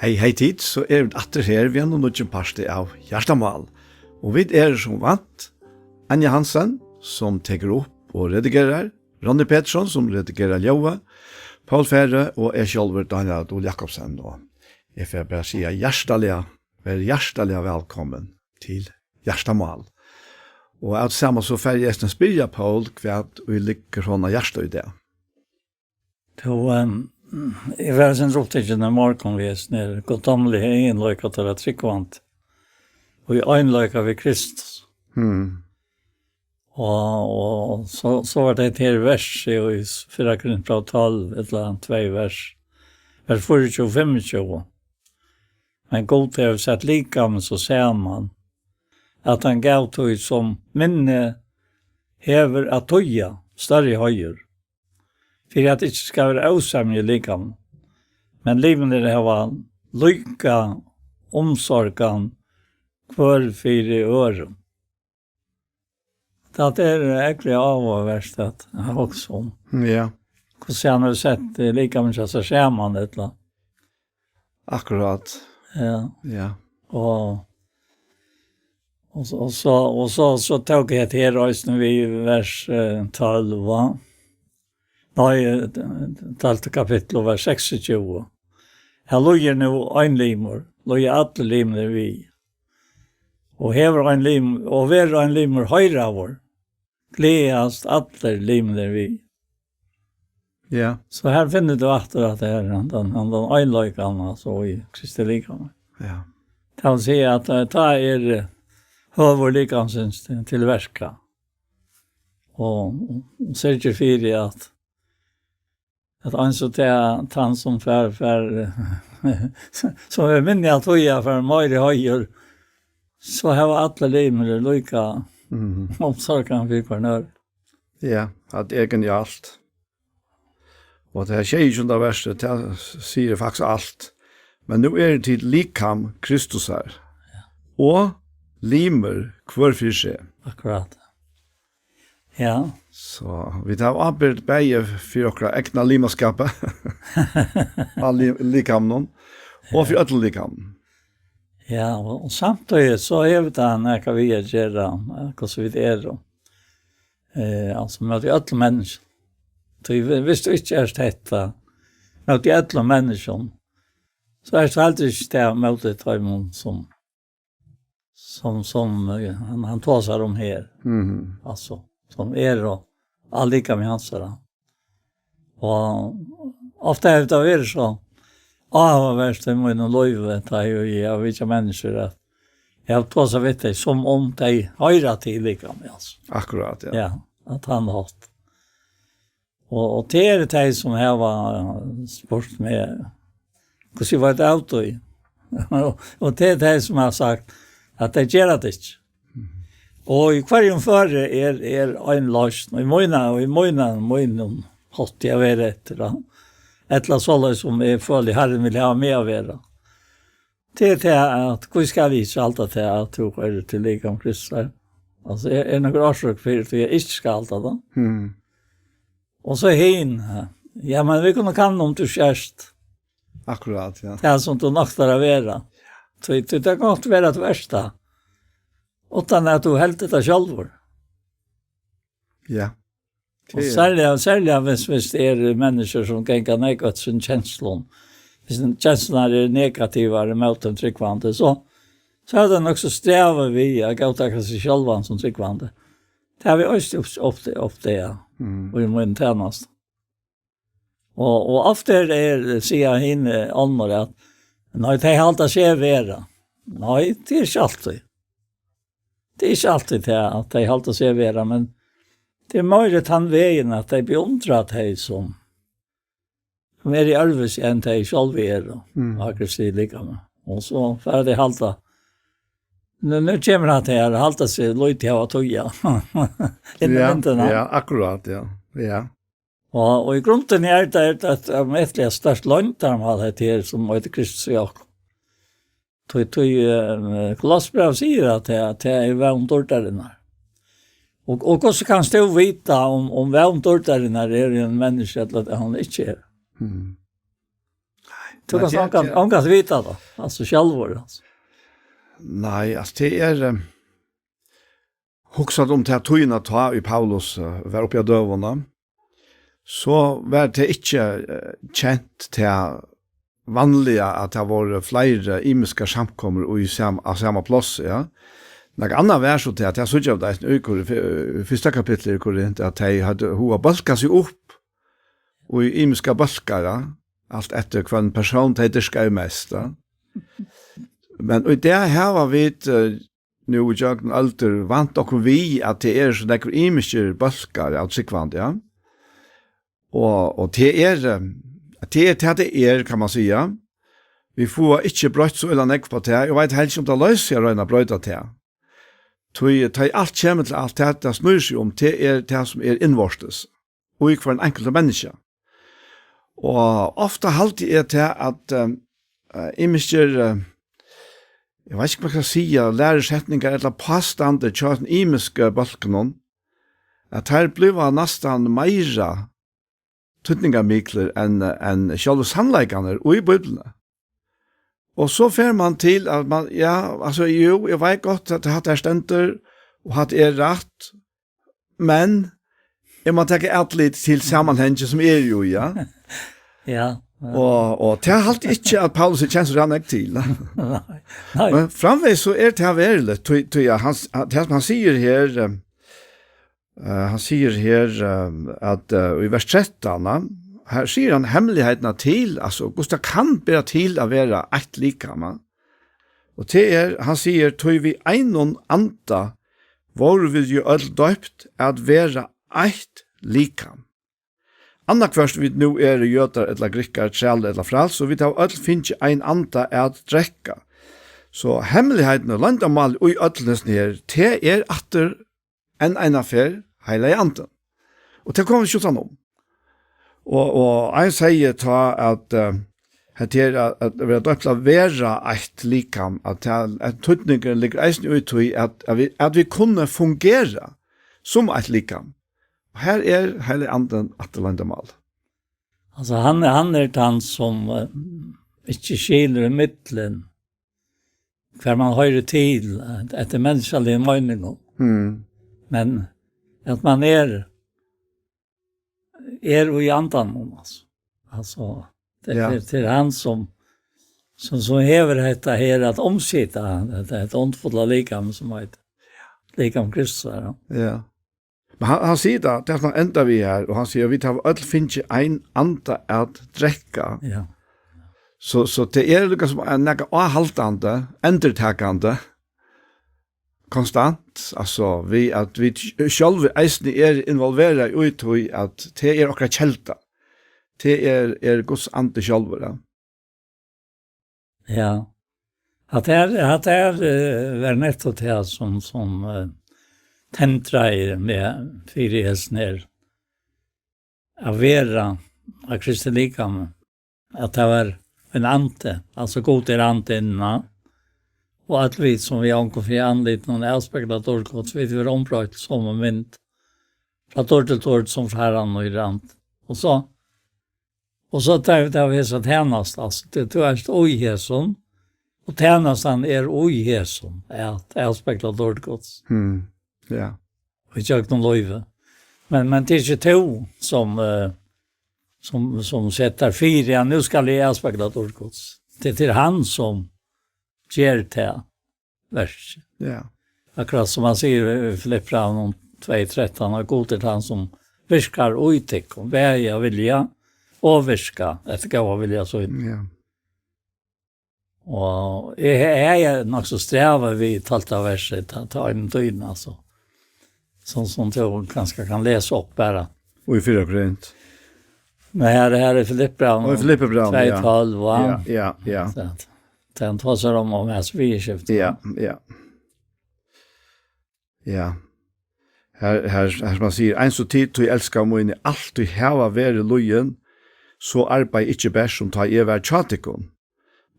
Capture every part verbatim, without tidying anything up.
Hey, hey tit, so eru vit aftur her við einum nýggjum parti av Hjartamál. Og vit eru sum vant Anja Hansen, sum tekur upp og redigerar, Ronny Petersson, sum redigerar ljóðið, Poul Færø og eg sjálvur, Dánjal Dul Jakobsen. Og eg fari bara at siga hjartaliga, ver hjartaliga vælkomin til Hjartamál. Og av sama so fari eg eisini at spyrja Poul, hvat ið liggur honum á hjarta í dag. Tú, ehm, eg var sånn opptatt i morgen, við sånn her guddommelige egenleika til at trúgvandi. Og í einleika við Kristus. Mm. Og, og so, so var det et her vers i, í fyrra Korintbræv tólv, et eller annet, tvey vers. Vers fýraogtjúgu, fimmogtjúgu. Men Gud hevur sett likamið so saman, at hann gav tí, sum minni hevur at týða, størri heiður, fyri at ikki skal vera ósemja í likamið, men limirnir hava líka umsorgan hvør fyri øðrum. Tað er ógvuliga áhugavert at hugsa um. Ja. Hvussu hann hevur sett, eh, likamið hjá sær saman, ella? Akkurát. Ja. Ja. Og, og so, og so, og so, so tók eg hetta her eisini við vers, eh, tólv, va? Nei, eh, tólvta kapittul, vers seksogtjúgu. Her lýgur nú ein limur, lýða allir limirnir við. Og hevur ein lim-, og verður ein limur hoyraður, gleðast allir limirnir við. Ja. So her finnur tú aftur at tað er hann, hann, hann, hann einleikan, altso, í Kristi likami. Ja. Tað vil siga at, eh, tá er, eh, høvur likamsins til, til verka. Og, og syrgir fyri at, at eins og tað, tann sum fær, fær, sum er minni at týða, fær meiri heiður, so hava allir limir líka Mhm. umsorgan fyri hvørjum øðrum. Ja, at er genialt. Og tað her sjeyogtjúgunda versið, tað sigur faktiskt alt. Men nú eru tit likam Kristusar, og limir hvør fyri seg. Akkurát. Ja. So, vit hava ábyrgd bæði fyri okkara egna limaskap, á li-, likamnum, og fyri øllum likamnum. Ja, og, og samtíðis so hevur tað nakað við at gera, eh, hvussu vit eru. Eh, altso, móti øllum menniskjum. Tí vi-, viss tú ikki ert hetta, móti øllum menniskjum, so ert tú heldur ikki tað móti teimum sum, sum, sum, eh, hann, hann tosar um her. Mhm. Altso, sum eru á likami hansara. Og ofta hevur tað verið so áhugavert í mínum lívi, tá eg, eg havi vitjað menniskjur, at eg havi tosað við tey, sum um tey hoyra til likamið, altso. Akkurát, ja. Ja, á tann hátt. Og, og tað eru tey, sum hava spurt meg, hvussu eg veit av tí. Og, og tað eru tey, sum hava sagt, at tey gera tað ikki. Og í hvørjum føri er, er ein loysn, í mína, í mína, mínum hátti at vera eftir, ja. Ella soleiðis sum eg føli, Harrin vil hava meg at vera. Tað er tað, at hví skal eg ikki halda tað, at tú hoyrir til likam Kristi? Altso, er, er nøkur orsøk fyri, at eg ikki skal halda tað? Mhm. Og so hin, ja, men vit kunnu kanna um tú skalt. Akkurát, ja. Tað sum tú noktar at vera. Tí, tí tað kann gott vera, at tú ert tað, uttan at tú heldur tað sjálvur. Ja. Og serliga, serliga viss, viss tað eru menniskjur, sum ganga nógv eftir sínum kenslum. Viss kenslurnar eru negativar ímóti teimum trúgvandi, so, so er tað nokk so strævið við at góðtaka seg sjálvan sum trúgvandi. Tað havi eg eisini upp-, upp-, uppdagað Mm. í mínum tænastum. Og, og ofta er, er, siga hini onnur at, nei, tey halda seg vera. Nei, tað er ikki altíð. Tað er ikki altíð tað, at tey halda seg vera, men tað er meira tann vegin, at tey beundra tey, sum, sum eru øðrvísi enn tey sjálv eru, Mm. á Kristi likami. Og so fara tey halda, nú, nú kemur hann til at halda seg lítið hava at týða. Inn í Ja, myndina. Ja, akkurát, ja. Ja. Og, og í grundini er tað, er tað eitt ómetaliga stórt loyndarmál, hetta her, sum eitur Kristus í okkum. Tí, tí, eh, Kolossebrævið sigur, at tað, at tað er vón dýrdarinnar. Og, og hvussu kanst tú vita, um, um vón dýrdarinnar er í einum menniskja, ella at hon ikki er? Mm. Tú Nei, kanst tað, ongan, tað ongan vita tað, altso sjálvur, altso. Nei, altso, tað er, eh, hugsað um ta tíðina tá í Paulus, eh, var uppi á døgunum, so var tað ikki, eh, kent tað vanliga, at tað vóru fleiri ymiskar samkomur í sam-, á sama pláss, ja. Nakað annað var so tað, at tað síggja vit eisini í Kor-, fy-, fyrsta kapitli í Korint, at tey høvdu hug at bólka seg upp í ymiskar bólkar, ja. Alt eftir hvønn persón tey dyrkaðu mest, ja. Men í dag hava vit, eh, nú í gjøgnum øldir vant okkum við, at tað eru so nógvir ymiskir bólkar av trúgvandi, ja. Og, og tað er, eh, tað er tað, tað er, kann man siga. Vit fáa ikki broytt so illa nógv á tað. Eg veit heilt ikki, um tað loysir seg at royna at broyta tað. Tí, tá ið alt kemur til alt, tað, tað snýr seg um, tað er tað, sum er innvortis, og í hvørjum einkultum menniskja. Og ofta haldi eg tað, at, eh, eh, ymiskir, eh, eg veit ikki, hvat eg skal siga, lærusetningar ella pástandi hjá hesum ymisku bólkunum, at teir blíva næstan meira týdningarmiklir enn, enn sjálvir sannleikarnir í Bíbliuni. Og so fer man til, at man, ja, altso, jú, eg veit gott, at hatta her stendur, og hatta er rætt, men eg má taka atlit til samanhangin, sum er jú, ja. Ja, ja. Og, og tað haldi eg ikki, at Paulus er kendur rann til. Nei, nei. Men framvegis so er tað veruligt, tí, tí at hann, tað, sum hann sigur her, eh, eh, hann sigur her, eh, at, eh, í vers trettan, eh, her sigur hann hemmeligheitina til, altso, hvussu tað kann bera til at vera eitt likam, eh. Og tað er, hann sigur, tí við einum anda vóru vit jú øll døypt at vera eitt likam. Annaðhvørt vit nú eru jødar ella grikkar, trælir ella fræls, og vit hava øll fingið ein anda at drekka. So hemmeligheitin og loyndarmálið í øllum hesum her, tað er aftur enn eina ferð Heilagi Andin. Og tað koma vit ikki uttan um. Og, og ein segði tá at, eh, hetta her at, at vera døypt at vera eitt likam, at tað, at týdningurin liggur eisini í tí, at, at vit, at vit kunnu fungera sum eitt likam. Og her er Heilagi Andin aftur loyndarmál. Altso, hann, hann er tann, sum, eh, ikki skilur ímillum, hvar man hoyrir til, eh, eftir menniskjaligum meiningum. Mm. Men at man er, er í andanum, altso. Altso, tað, Ja. tað, tað er hann, sum, sum, sum hevur hetta her at umsita, hetta, hetta undurfulla likam, sum eitur likam Kristusar, ja. Ja. Men hann, hann sigur tað, tað sum hann endar við her, og hann sigur, vit hava øll fingið ein anda at drekka. Ja. So, so tað er líka sum ein nakað áhaldandi, endurtakandi, konstant, altso, við at vit sjálvir eisini eru involverað í tí, at tað er okkara kelda. Tað er, er Guds andi sjálvur, ja. Ja. At her, at her, eh, var nettopp tað sum, sum, eh, tendraði meg fyri hesum her, at vera á Kristi likami, at tað var ein andi, altso Gud er andi innan, og at vit, sum við ongum fyri andlitinum avspegla dýrd Guds, vit verða umbroytt í somu mynd, frá dýrd til dýrd, sum frá Harranum, og er andi. Og so, og so tað, tað við hesa tænastu, altso, tú, tú ert í hesum, og tænastan er í hesum, at avspegla dýrd Guds. Mm. Ja. Í gjøgnum lívið. Men, men tað er ikki tú sum, eh, sum, sum setur fyri, ja, nú skal eg avspegla dýrd Guds. Tað, tað er hann sum ger tað verkið. Ja. Akkurát sum hann sigur í Filippibrævinum tvey trettan, at Gud er hann sum virkar í tykkum, bæði at vilja og virka eftir góða vilja sínum. Ja. Og eg, eg, eg er nokk so strævur við tólvta versið, tá, tá ein tíðin, altso. Sum, sum tú kanska kann lesa upp bara. Og í fyrra Korint. Men her, her er Filippibrævinum Og í Filippibrævinum, ja. tvey tólv, va? Ja, ja, ja. So at, tað tosar um, um hesi viðurskifti. Ja, ja. Ja. Her, her, her sum hann sigur, eins og tit, tí elskaðu míni, altíð hava verið lýðin, so arbeiði ikki bert sum tá eg var hjá tykkum.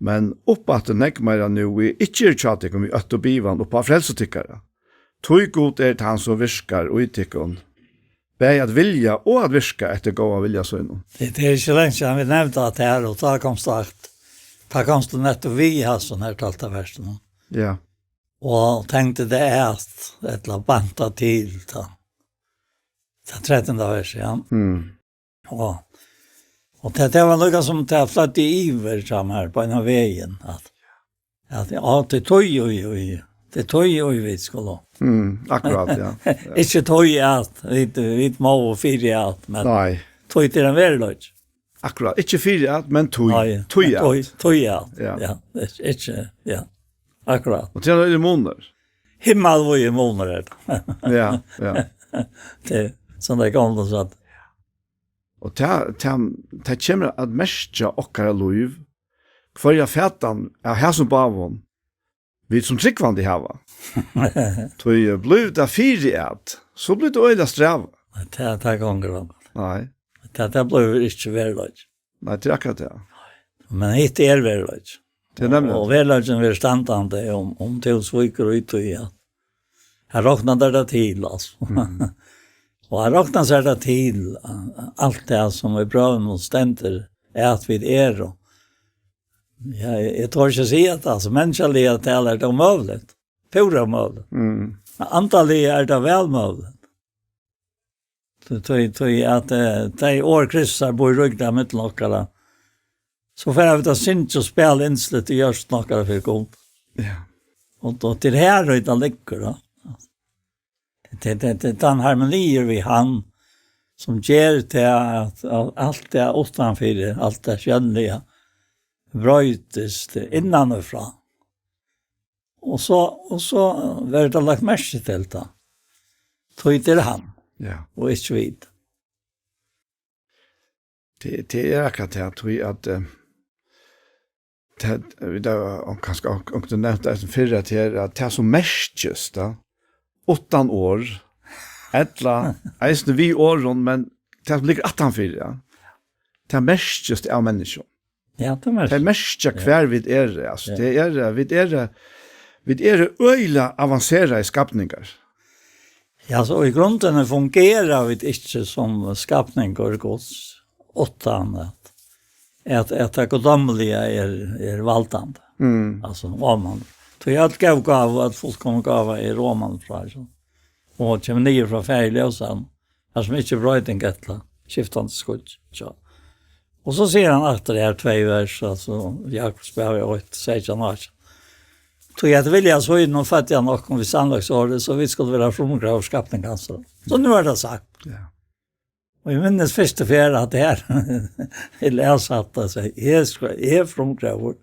Men uppaftur nógv meira nú, eg ikki eri hjá tykkum, við ótta og bivan upp á frelsu tykkara. Tí Gud er tann, sum virkar í tykkum, bæði at vilja og at virka eftir góða vilja sínum. Tað, tað er ikki leingi síðan vit nevndu hatta her, og tá kom sagt, Tá komst tú nettupp við hasum her tólvta versinum. Ja. Og tengdi tað at, ella banta til, tá. Tað trettanda versið, ja. Mm. Og, og tað, tað var líka sum tað fløddi yvir hjá mær beinanvegin, at, at, ja, tað er tí, oj, oj, tað er tí, oj, vit skulu. Mm, akkurát, ja. Ikki tí at vit, vit má og fyri at, men Nei. Tí tað er ein veruleiki. Akkurát, ikki fyri at, men tí, Nei, tí men at. Tí, tí at. Ja. Ja, ikki, ja. Akkurát. Og til er munur. Himmalvíðir munir er tað. Ja, ja. Tað er sum tey gamlu søgdu. Og tað, tað, tað kemur at merkja okkara lív, hvørja fatan av hasum báðum vit sum trúgvandi hava. Tí blívur tað fyri at, so blívur tað øgiliga strævið. Tað, tað gongur væl. Nei. Tað, tað blívur ikki veruleiki. Nei, tað er akkurát tað. Men hitt er veruleiki. Tað er nemliga Og, og veruleikin verður standandi um, um tú svíkur í tí, ja. Her roknar tað til, altso. Mm. Og her roknar sær tað til, alt tað sum í brøvunum stendur, er at vit eru. Ja, eg, eg tori ikki at siga tað, altso, menniskjaliga talar er tað ómøguligt. Púra ómøguligt. Mm. Men andaliga er tað væl møguligt. Tí, tí, tí at, eh, tey orð Kristusar búði ríkliga millum okkara, so fara vit at syngja og spæla innslitt í hjørtum okkara fyri Gud. Ja. Og, og til her, og tað liggur, da. Tað, tað, tað, tann harmoniin við hann, sum ger tað at, at alt tað uttanfyri, alt tað sjónliga, broytist innanífrá. Og so, og so verður tað lagt merki til tað. Tí tað er hann, Ja. Og ikki vit. Tað, tað er akkurát tað, tí at, eh, tað, vit hava, og kanska, og, og tú nevnti eisini fyrr, at her, at tað sum merkist, da, uttan orð, ella eisini við orðum, men tað sum liggur aftanfyri, ja, tað merkist av menniskjum. Ja, tað merkist. Tað merkja Ja. hvar vit eru, altso. Ja. Tað er, vit eru, vit eru øgiliga avanseraðir skapningar. Ja, so í grundini fungera vit ikki sum skapningur Guds, uttan at, at, at tað guddómliga er, er valdandi. Mm. Altso, oman. Tí øll góð gáva, øll fullkomin gáva er oman frá, so. Og kemur niður frá Faðir ljósanna. Har sum ikki er broyting ella skiftandi skýggj. So. Og so sigur hann aftur her tvey vers, altso, Jakobs brev eitt, seytjan og átjan. Tí at vilja sínum føddi hann okkum við sannleiksorðið, so vit skulu vera frumgróður skapning hansara. So nú er tað sagt. Ja. Og eg minnist fyrstu ferð at her er lesið at tað sigur, eg skal, eg er frumgróður.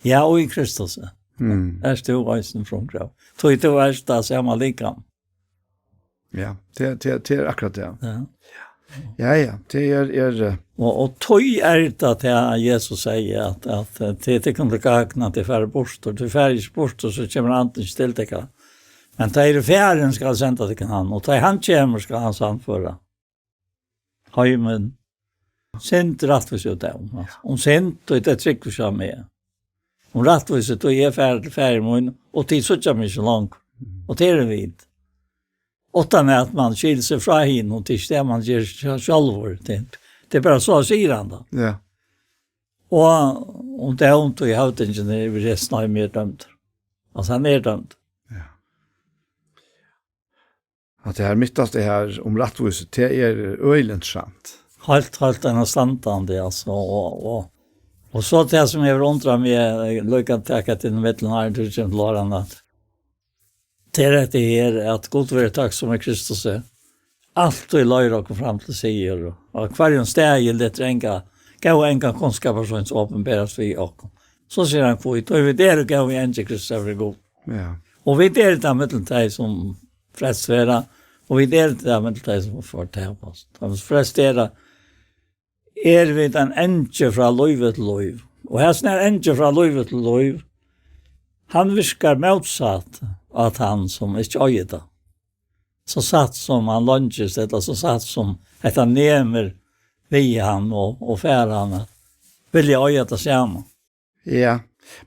Ja, og í Kristus. Mm. Ert tú eisini frumgróður. Tí tú ert tað sama likam. Ja, tað, tað, tað er akkurát tað. Ja. Ja, ja, tað er, er, eh, Og, og tí er tað at Jesus sigur at, at, eh, tað, tað kann til gagn at tað fer burtur. Tað fer ikki burtur, so kemur andin ikki til tykkum. Men tá ið farin skal senda tykkum hann, og tá ið hann kemur, skal hann sannføra heimin. Synd, rættvísi og dóm. Altso, um synd, og tað trúgvur seg meg. Um rættvísi, tí eg fari til Faðir mín, og tit síggja meg ikki longur. Og tað eru vit. Uttan at man skilir seg frá hinum, og tað er ikki tað man ger seg sjálvur. Tað, tað er bara so, sigur hann tá. Ja. Og um tað er ondt, og í høvdingin er við restina av meg er dømdur. Altso, hann er dømdur. Ja. At tað her mittast, tað her um rættvísi, tað er øgiliga interessant. Heilt, heilt enastandandi, altso, og, og, og so tað sum hevur undrað meg, eh, líka taka til millum áðrenn tú kemur til áranna, at tað er hetta her, at Gud verður takk sum er Kristus er. Altíð leiðir okkum fram til sigur, og á hvørjum stað letur enga, góða engan kunnskapar síns opinberast við okkum. So sigur hann, hví, tí vit eru góð í eingil Kristus er fyri Gud. Ja. Og vit eru tað millum tey sum frelst verða, og vit eru tað millum tey sum fortapast. Tað sum frelst er, er vit ein eingil frá lívi til lív. Og hesin er eingil frá lívi til lív, hann virkar mótsatt at hann sum ikki eigur tað. So satt sum hann leingist, ella so satt sum hetta nemur við hann og, og fær hann at vilja eiga tað sama. Ja,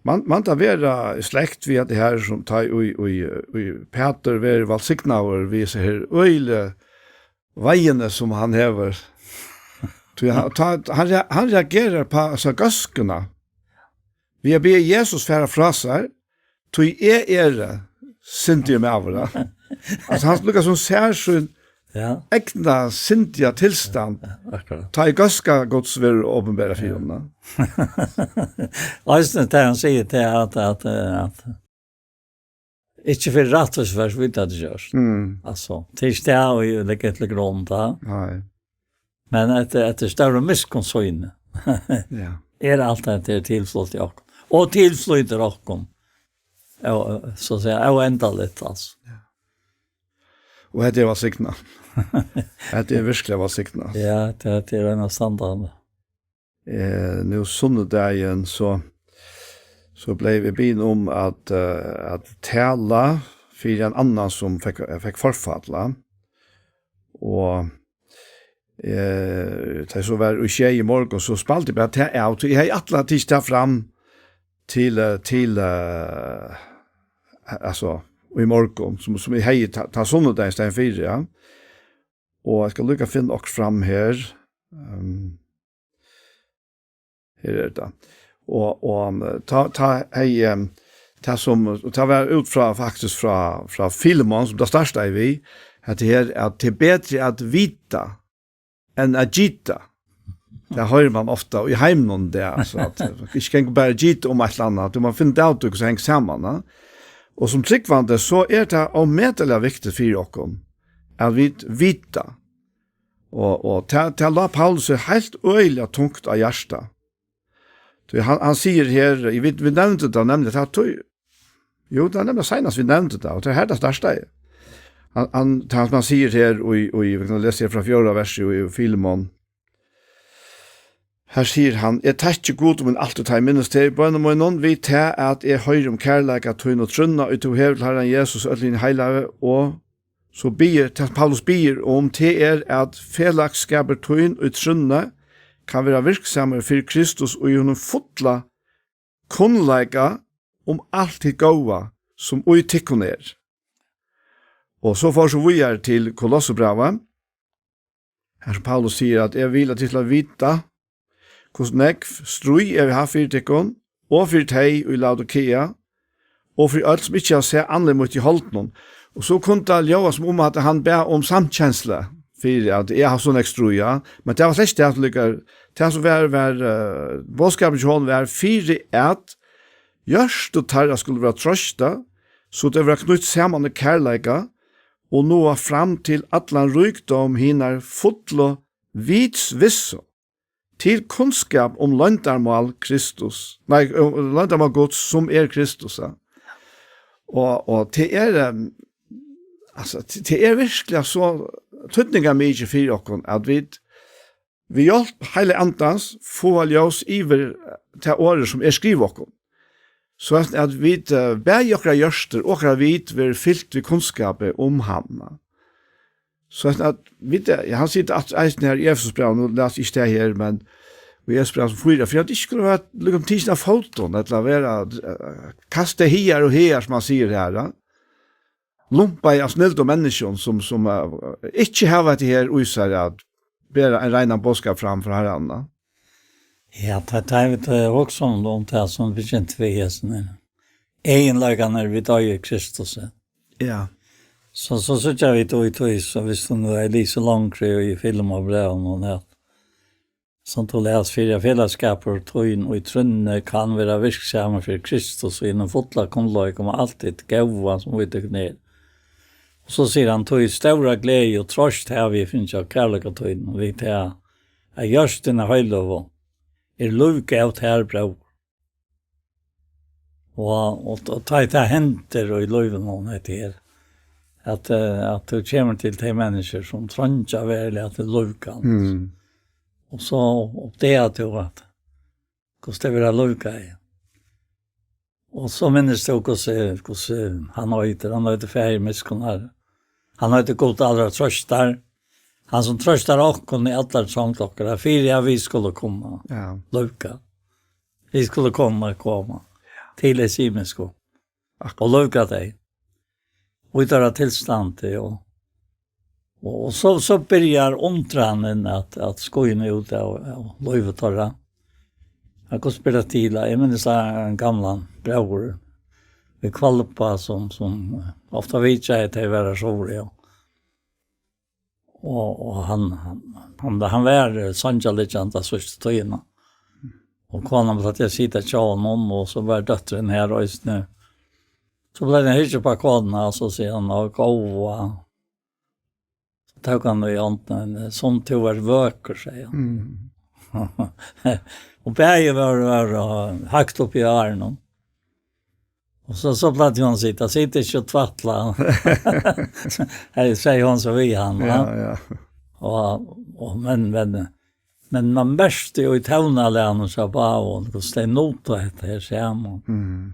man, man tað vera slekt við at tað her sum tá í, í, í Pætur verður vælsignaður við so her øgiliga veiðini sum hann hevur. Tí hann, tá, hann, rea-, hann reagerar á hasa góðskuna. við at biðja Jesus fara frá sær, tí eg eri syndigur maður, ja. Altso, hann líka sum sær sín Ja. egna syndiga tilstand, Akkurat. tá ið góðska Guds verður opinberað fyri honum. Eisini tað hann sigur til at, at, at ikki fyri rættvísins vita tað gjørt. Mm. Altso, til stað og legge til grund, ja. Nei. Men at, at det større miskunnssynet Ja. er alt det er tilflytt i okkom. Og tilflyter okkom. Ja, så å si, er uendelig, altso. Og hetta er vælsignað. Hetta er virkuliga vælsignað. Ja, det, det er en av standardene. Eh, nú sunnudagin, so, so bleiv eg biðin um at, eh, at tala fyri ein annan sum fekk, fekk forfall, ja. Og, eh, tá eg so var í sjey í morgun, so spældi eg bara tað av, tí eg hevði ætlað at tikið tað fram til, eh, til, eh, altso, í morgun, sum, sum eg hevði ta, ta sunnudagin staðin fyri, ja. Og eg skal líka finna okkurt fram her. Ehm, her er tað. Og, og, um, tá, tá hevði, ehm, tað sum, og tað var út frá, faktiskt frá, frá Filemon, sum tað startaði við, at tað her, at tað er betri at vita enn at gita. Tað hoyrir man ofta í heiminum, tað, altso, at ikki ganga bara at gita um eitt ella annað, tú má finna út av, hvussu tað hongur saman, ja. Og sum trúgvandi, so er tað ómetaliga viktigt fyri okkum, at vit vita. Og, og tað, tað lá Paulus heilt øgiliga tungt á hjarta. Tí hann, hann sigur her, vit, vit nevndu tað, nemliga, tað, tí, jú, tað er nemliga seinast vit nevndu tað, og tað er her, tað startaði. Hann, hann, tað, hann sigur her, og, og, vit kunnu lesa her frá fjórða versi í Filemon. Her sigur hann: "Eg takki Gud um ein altíð, tá eg minnist teg í bønum mínum, við tað, at eg hoyri um kærleika tín og trúnna, ið tú hevur til Harran Jesus og øll hini heilagu, og so biður, tað Paulus biður um, tað er, at felagsskapur tín í trúnni kann vera virksamur fyri Kristus, og í honum fulla kunnleika um alt hitt góða, sum í tykkum er." Og so fór so víðari til Kolossebrævið, har sum Paulus sigur, at: "Eg vil, at tit skulu vita, hvussu nógv stríð eg havi havt fyri tykkum, og fyri tey í Laodikea, og fyri øll, sum ikki hava sæð andlit mítt í holdinum." Og so kundi tað ljóða, sum um at hann bað um samkenslu fyri, at eg havi so nógv stríð, ja. Men tað var slett ikki tað, sum líka, tað, sum var, var, eh, boðskapurin hjá honum, var fyri, at hjørtu teirra skuldu vera troystað, so tey vera knýtt saman í kærleika, og náa fram til allan ríkdóm hinar fullu vitsvissu, til kunnskap um loyndarmál Kristus, nei, um loyndarmál Guds, sum er Kristus, ja. Og, og tað er, ehm, altso, tað, tað er virkuliga so týdningarmikið fyri okkum, at vit við hjálp Heilaga Andans fáa ljós yvir tað orðið, sum er skrivað okkum. So at, at vit, eh, bæði okkara hjørtur og okkara vit verður fylt við kunnskapi um hann. So at, at vit, eh, hann sigur aftur eisini her í Efesusbrævinum, nú las eg ikki tað her, men í Efesusbrævinum fýra, fyri at ikki skulu vera líka tikin av fótum, ella vera, eh, kastað higar og hagar, sum hann sigur her, ja. Lumpaði av snildum menniskjum, sum, sum, eh, ikki hava hetta her í sær, at bera ein reinan boðskap fram fyri Harran, ja. Ja, tá, tá vit, eh, hugsa um, um tað, sum vit kyntu við hesum her. Eginleikarnir vit eiga í Kristus, ja. Ja. So, so síggja vit í tí, so viss tú nú lesur longri í Filemonsbrævinum, og tað, sum tú las fyri, at felagsskapur tín í trúnni kann vera virksamur fyri Kristus, og hinum fulla kunnleika um alt hitt góða, sum í tykkum er. Og so sigur hann: "Tí stóra gleði og troyst havi eg fingið av kærleika tínum, við tað, at hjørtuni heilagu er lívgóð tær, bróðir." Og, og, og tá ið tað hendir í lívinum, hetta her, at, eh, at tú kemur til tey menniskju, sum treingja veruliga til lívgóð. Mm. Og so uppdagar tú at, hvussu tað er at vera lívgóður. Og so minnist tú, hvussu, hvussu hann eitur, hann eitur Faðir miskunnar. Hann eitur Gud allrar troystar. Hann sum troystar okkum í allar trong okkara, fyri at vit skulu kunna Ja. lívgóð. Vit skulu kunna koma til tey himmalsku Akkurat. og lívga tey. Og í teirra tilstandi, og, og, og so, so byrjar undranin at, at skína út av, av lívi teirra. Men hvussu ber tað til? Eg minnist ein gamlan bróður í Hvalba, sum, sum, eh, ofta vitjaði tey, var har suður, ja. Og, og hann, hann, hann, hann var, eh, songaliggandi síðstu tíðina. Og konan plagdi at sita hjá honum, og so var dóttirin her eisini. So bleiv hann hyggjur upp á konuna, og so sigur hann: «Á, góða.» So tók hann í hondina, «Sum tú ert vøkur», segði hann. Mm. Og bæði vóru, vóru høgt uppi í árinum. Og so, so plagdi hon at sita, «Sit ikki og tvætla.» Hey, segði hon so við hann, ja, va? Ja. Og, og, men, men, men man merkti jo í tónalagnum hjá báðum, hvussu tey nutu hetta her saman. Mm.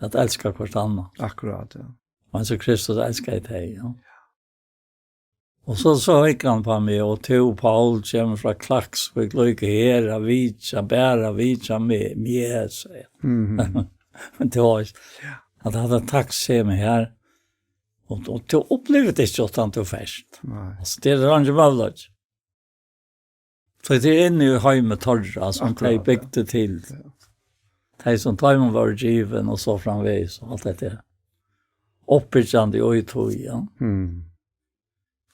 At elska hvørt annað. Akkurát, ja. Og eins og Kristus elskaði tey, ja. Og so, so hyggur hann á meg, og tú, Paul, kemur frá Klaksvík, líka her, at vitja, bara vitja meg, meg, segði hann. Mhm. Men tú veitst, ja, at hann hevur taksemi her, og, og tú upplivir tað ikki uttan tú fert. Nei. Altso, tað er eingin møguleiki. So tað er inni í heimi teirra, sum tey, akkurát, ja, bygdu til. Ja. Tey sum teimum vóru givin og so framvegis og alt hetta her. Uppbyggjandi og í tí, ja. Mm.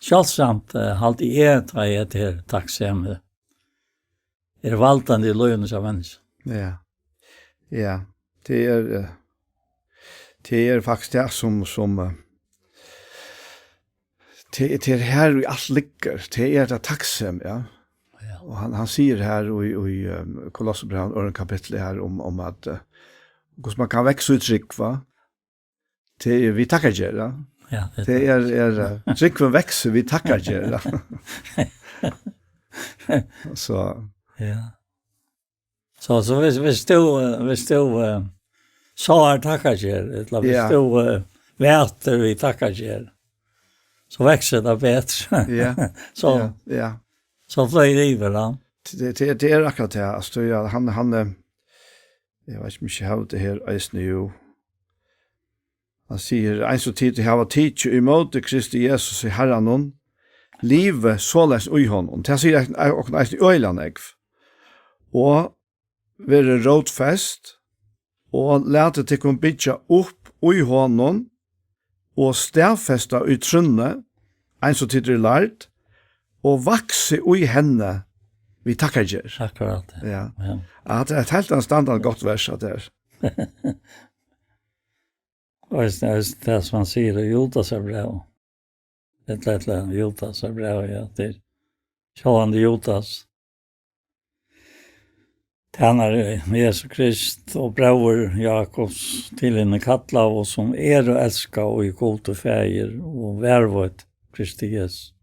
Sjálvsamt, eh, haldi eg, tá eg hetta her taksemi er valdandi í lívinum hjá menniskjum. Ja. Ja. Tað er, eh, tað er faktiskt tað sum, sum, eh, tað, tað er her í alt liggur. Tað er tað taksemi, ja. Ja. Og hann, hann sigur her í, í, eh, Kolossebrævinum, øðrum kapitli her um, um at, eh, hvussu man kann veksa í trúgv, va? Tað er við takkargerð, ja. Ja, tað er, er, eh, trúgvin veksur við takkargerð, ja. So. Ja. So, so viss, viss tú, eh, viss tú, eh, sáar takkargerð, ella viss, ja, tú, eh, vætir við takkargerð, so veksur tað betri. Ja. So, ja, ja, so flýtur yvir, ja. Tað, tað, tað er akkurát tað. Altso, ja, hann, hann, eh, eg veit ikki, um eg havi tað her eisini, jú. Hann sigur: «Eins og tit hava tikið ímóti Kristi Jesusi Harranum, livið soleiðis í honum.» Tað sigur okkum eisini øgiliga nógv. «Og verið rótfest, og latið tykkum byggja upp í honum, og staðfesta í trúnni, eins og tit eru lærd, og vaksið í henni við takkargerð.» Akkurát. Ja. Ja. At tað er eitt heilt andstandandi gott vers, at tað er. Og eisini, eisini tað sum hann sigur í Judasarbrævinum. Ella, ella Judasarbrævinum, ja, tað er sjálvandi Judas. Tænari Jesu Krist og bróðir Jakobs, til hini kallaðu, sum eru elskað í Gudi Faðir og varðveitt Kristi Jesu.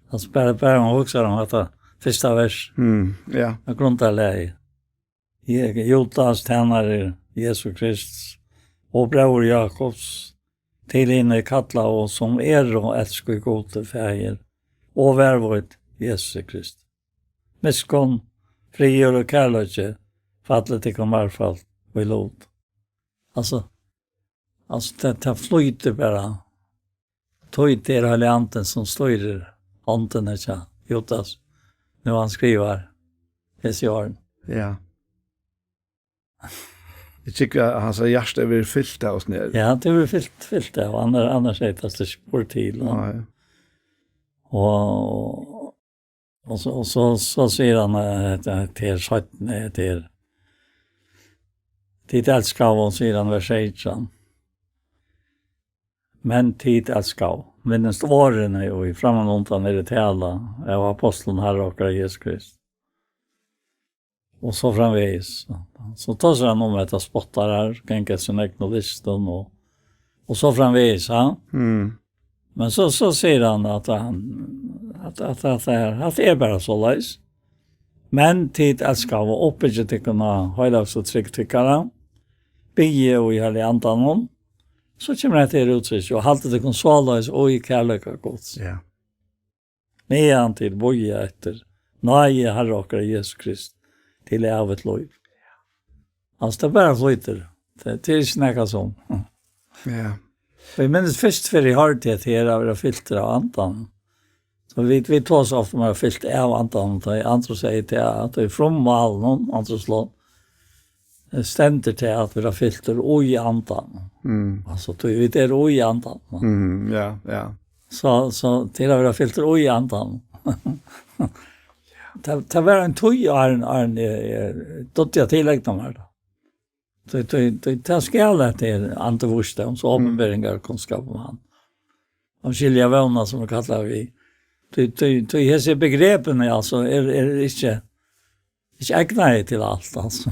Altso, bara, bara man hugsar um hetta fyrsta vers. Mm, ja. Av grundarlagi. Je-, Judas, tænari Jesu Krist, og bróðir Jakobs, til hini kallaðu, sum eru elskað í Gudi Faðir og varðveitt Jesu Krist. Miskunn, friður og kærleiki falli tykkum margfalt í lut. Altso, altso, tað, tað flýtur bara. Tí tað er Heilagi Andin, sum stýrir hondini hjá Judas, nú hann skrivar hesi orð. Ja. Eg tykki, at hansara hjarta er verið fylt av oss nær. Ja, tað er verið fylt, fylt av, annars, annars er tað ikki spor til, ja. Nei. Og, og so, og so, so sigur hann, eh, at, at tað er seinni, at tað er, tit elskaðu, sigur hann, vers seytjan. Men tit elskaðu. Minnist orðini, og í frammanundan er tala av ápostlinum Harra okkara Jesu Krist. Og so framvegis. So tosar hann um hetta, spottarar, ganga eftir sínum egnu lystum og, og so framvegis, ha? Mm. Men so, so sigur hann at hann, at, at, at, at, at tað er bara soleiðis. Men tit elskaðu, og uppbyggið tykkum á heilagasta trúgv tykkara, biðið í Heilaga Andanum, so kemur hetta her úttrykk, og haldið tykkum soleiðis í kærleika Guds. Ja. Meðan tit bíða eftir náði Harra okkara Jesu Krist til ævigt lív. Altso, tað bara flýtur. Tað, tað er ikki nakað sum. Ja. Og eg minnist fyrstu ferð eg hoyrdi hetta her, at vera fyltur av Andanum. So vit, vit tosa ofta um at vera fylt av Andanum, tá eg, Andrus segði til, at tað er frummálinum, Andrus Lund, eh, stendur til at vera fyltur í andan. Mm. Altso, tí vit eru í andan. Mm, ja, ja. So, so til at vera fyltur í andan. Tað, tað var ein tíð, áðrenn, áðrenn eg, eg dugdi at tileigna mær tað. Tí, tí, tí, tað skal at tað er andi vísdóms og Mm. openberingar kunnskap um hann. Og skilja vóna, sum er kallað við. Tí, tí, tí hesi begrepini, altso, er, er ikki, ikki egnaði til alt, altso.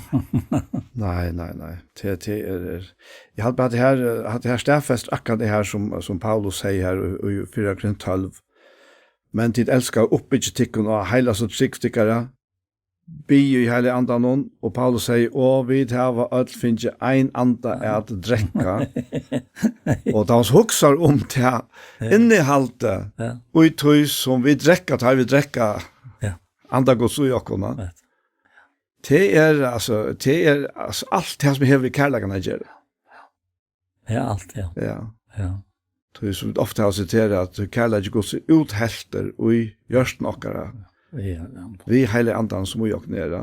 Nei, nei, nei. Tað, tað er, er. Eg haldi bara at tað her, at tað her staðfestir akkurát tað her, sum, sum Paulus sigur her í, í fyrra Korint tólv. Men tit elskaðu, uppbyggið tykkum á heilagasta trúgv tykkara, biðið í Heilaga Andanum, og Paulus sigur: "Og vit hava øll fingið ein anda at drekka." Og tá hon hugsar um tað, Ja. innihaldið Ja. í tí sum vit drekka, tá vit drekka Ja. anda Guds í okkum, va? Right. Tað er, altso, tað er, altso, alt tað sum hevur við kærleikan at gera. Ja, alt, ja. Ja. Ja. Tí sum vit ofta hava siterað, at kærleiki Guds er útheltur í hjørtum okkara. Ja, ja. Við Heilaga Andan sum í okkum er, ja.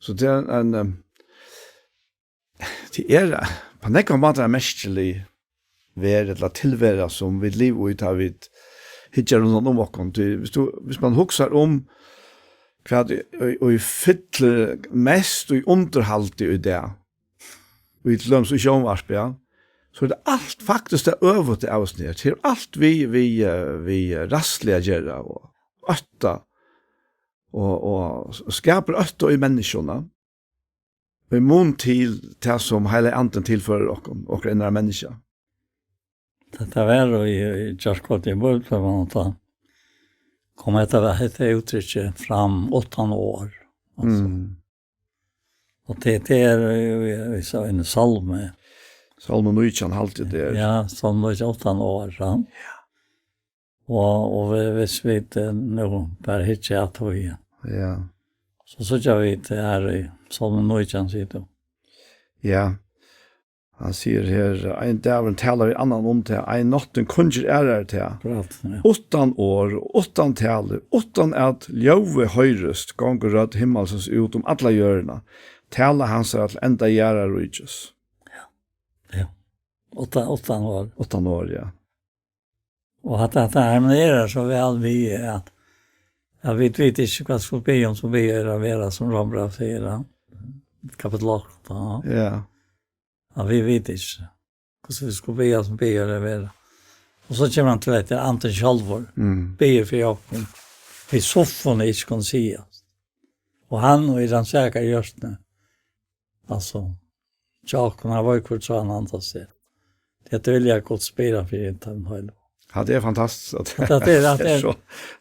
So tað er ein, em, tað er, eh, á nógvar mátar ein merkilig verð, ella tilvera, sum vit liva í, tá vit hyggja rundan um okkum. Tí, viss tú, viss man hugsar um, hvat í, í, í fyllir mest í undirhaldi í dag, í til dømis í sjónvarpi, ja, so er tað alt faktiskt tað øvuta av oss her. Tað er alt við, við, eh, við ræðslu at gera og ótta og, og s-, skapar ótta í menniskjuna. Í mun til tað sum Heilagi Andin tilførir okkum, okkara innra menniskja. Tað, tað var í, í gjárkvøldið í Bíbliutímanum, tá kom hetta, hetta úttrykki fram, uttan orð. Altso. Mm. Og tað, tað er, eh, í, í, í ein sálmi. Sálmi nítjan, haldi eg tað er. Ja, sálmi nítjan, uttan orð, ja. Og, og vi, viss vit, eh, nú bara hyggja at tí, ja. Ja. So síggja vit tað her í sálmi nítjan, sigur tú. Ja. Hann sigur her: "Ein dagur talar við annan um tað, ein náttin kunngerð aðrari tað." Akkurát, ja. Uttan orð, uttan talu, uttan at ljóðið hoyrist, gongur rødd himmalsins út um alla jørðina, tala hansara til enda jarðarríkis. Ja. Uttan, uttan orð. Uttan orð, ja. Og at, at tað harmonerar so væl við, at, at vit vita ikki, hvat skulu biðja um, sum biðja er at vera, sum Rómbrævið sigur, ja. Kapittul átta, ja. Ja. Ja, vit vita ikki, hvussu vit skulu biðja, sum biðja er at vera. Og so kemur hann til hetta, Andin sjálvur, Mm. biður fyri okkum, við suffum, ið ikki kunnu sigast. Og hann, ið rannsakar hjørtuni, altso, hjá okkum, hann veit, hvørt so hann andar seg. Tað er vilji Guds, biður hann fyri teimum heilagu. Ja, tað er fantastiskt, at At tað er, at tað er, so,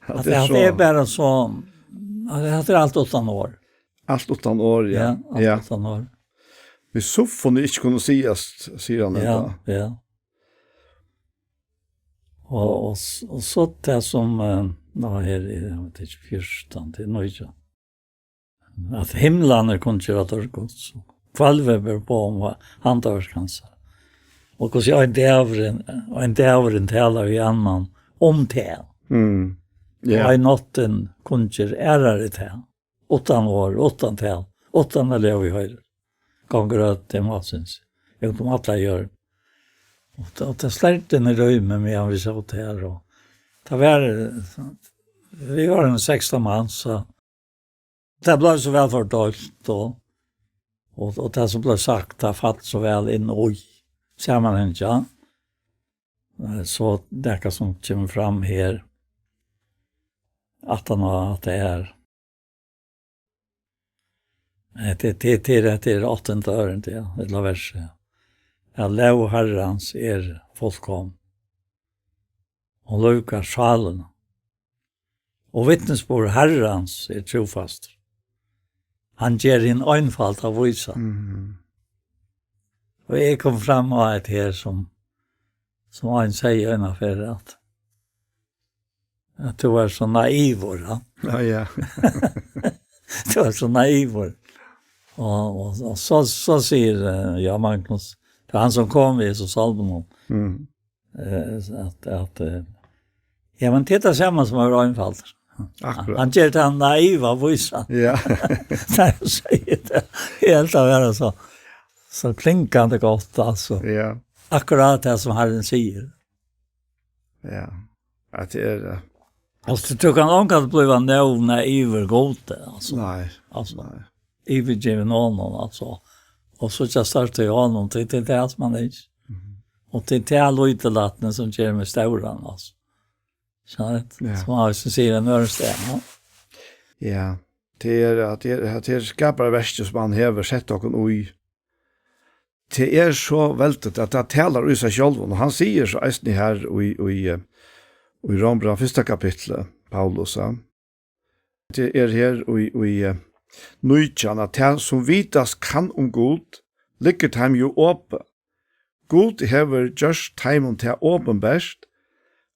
at at tað er tað, at so. tað er bara so, at tað er alt uttan orð. Alt uttan orð, ja. Ja, alt Ja. uttan orð. Við suffum, ið ikki kunnu sigast, sigur hann Ja, enda. ja. Og, og, s-, og so tað sum, eh, nú her er, eg veit ikki, fjúrtan til nítjan. At himlarnir kunngera dýrd Guds, og hvølvið ber boð um handaverk hansara. Og hvussu ein dagurin, ein dagurin talar við annan um tað. Mm. Ja. Og ein náttin kunngerð aðrari tað. Uttan orð, uttan tal, uttan at ljóðið hoyrist, gongur rødd himmalsins út um alla jørð. Og tað, og tað sleit inn í rúmið, meðan vit sótu her, og tað var, vit vóru ein sekstan mans, so tað bleiv so væl fordeilt, og, og, og tað sum bleiv sagt, tað fall so væl inn í samanhang, ja. Eh, so tað sum kemur fram her, aftan á at tað er, eh, tað, tað, tað er, tað er áttanda ørindi, ja, ella vers, ja. Ja, lóg Harrans er fullkomin. Hon lívgar sálina. Og vitnisburður Harrans er trúfastur. Hann ger hin einfalda vísa. Mhm. Og eg kom fram á eitt her sum, sum ein segði eina ferð, at, at tú ert so naivur, ja. Ja, ja. Tú ert so naivur. Og, og, og so, so sigur, eh, ja, Magnus, tað er hann sum kom við so sálminum. Mhm. Eh, at, at, eh, ja, men tað er tað sama sum at vera einfaldur. Akkurát. Hann ger tað naiva vísa. Ja. Nei, eg sigi tað. Eg helt at vera so, so klingandi gott, altso. Ja. Akkurát tað sum Harrin sigur. Ja. At tað er, eh, Altso, tú kann ongan blíva nóg naivur Gudi, altso. Nei. Altso, Nei. Yvirgivin honum, altso. Og so ikki starta í honum, tað, tað er tað sum hann er. Mhm. Og tað er tað lítillætni sum ger meg stóran, altso. Skjønner du? Ja. Sum hann sigur ein øðrum stað, ja. Ja. Tað er, at tað er, at tað er skaparverkið sum hann hevur sett okkum í. Tað er so veldigt, at tað talar í seg sjálvum, og hann sigur so eisini her í, í, eh, í Rómbrævi fyrsta kapitli, Paulus, ja. Tað er her í, í, eh, nítjan, at tað sum vitast kann um Gud, liggur teimum jú opið. Gud hevur gjørt teimum tað opinbert,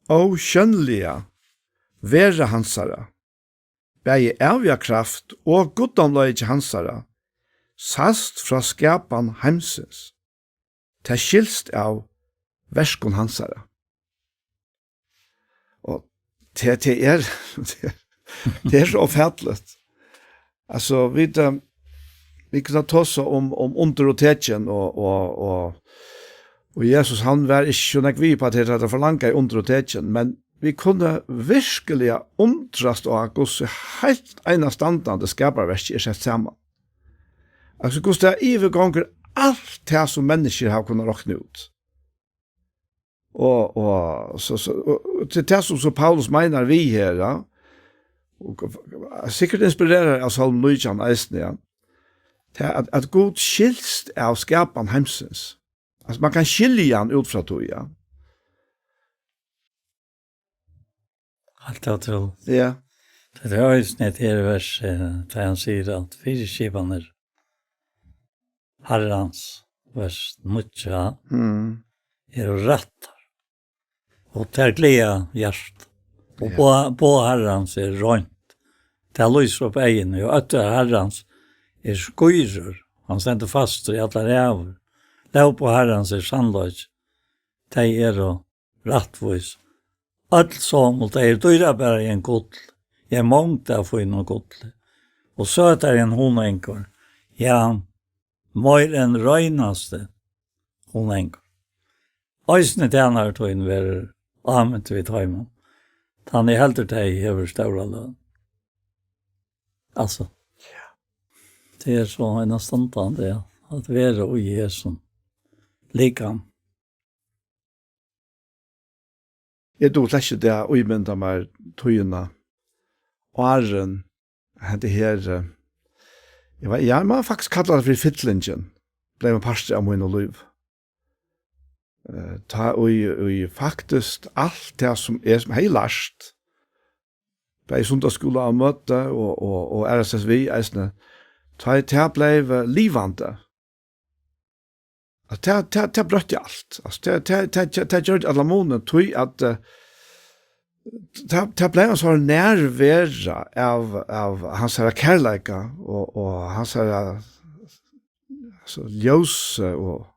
ósjónliga vera hansara. Bæði æviga kraft og guddómleiki hansara sæst frá skapan heimsins. Tað skilst av verkum hansara. Og tað, tað er, tað er so ófatiligt. Altso, vit, eh, vit kunnu tosa um, um undur og tekin og, og, og, og Jesus, hann var ikki so nógv við uppá tað, at forlanga undur og tekin, men vit kunnu virkuliga undrast á, hvussu heilt einastandandi skaparverkið er sett saman. Altso, hvussu tað yvirgongur alt tað, sum menniskjur hava kunnað rokna út. Og, og, so, so, og, og til tað, sum, sum Paulus meinar við her, ja, og, og sikkurt inspirerar av Sálm nítjan eisini, ja, tað at, at Gud skilst av skapan heimsins. Altso, man kann skilja hann út frá tí, ja. Heilt ótrúligt. Ja. Tað er eisini eitt her vers, eh, har hann sigur at fyriskipanir Harrans, vers níggju, Mm. eru rættar, og tær gleða hjartað. Og Ja. boð, boð Harrans er reint. Tað lýsir upp eyguni, og ótti Harrans er skýrur. Hann stendur fastur í allar ævir. Lógboð Harrans er sannleiki. Tey eru rættvís. Øll somul, tey eru dýrabærari enn gull. Ja, mongd av fínum gulli. Og søtari enn hunangur. Ja, meir enn reinasti hunangur. Eisini tænari tín verður ámintur við teimum. Tann ið heldur tey hevur stóra løn. Altso, tað er so einastandandi, ja, at vera í hesum likam. Eg dugi slett ikki í dag at ímynda mær tíðina, áðrenn hetta her, eh, eg var, ja, man faktiskt kalla tað fyri fyllingin, bleiv ein partur av mínum lívi. Eh, tá ið, ið faktiskt alt tað, sum eg, sum hevði lært, bæði í sunnudagsskúla og møti og, og, og aðrastaðni eisini, tá ið tað bleiv, eh, livandi. At tað, tað, tað broytti alt. Altso, tað, tað, tað, tað, tað gjørdi allan munin, tí at, eh, tað, tað bleiv ein sånn nærvera av, av hansara kærleika og, og hansara, altso, ljósi og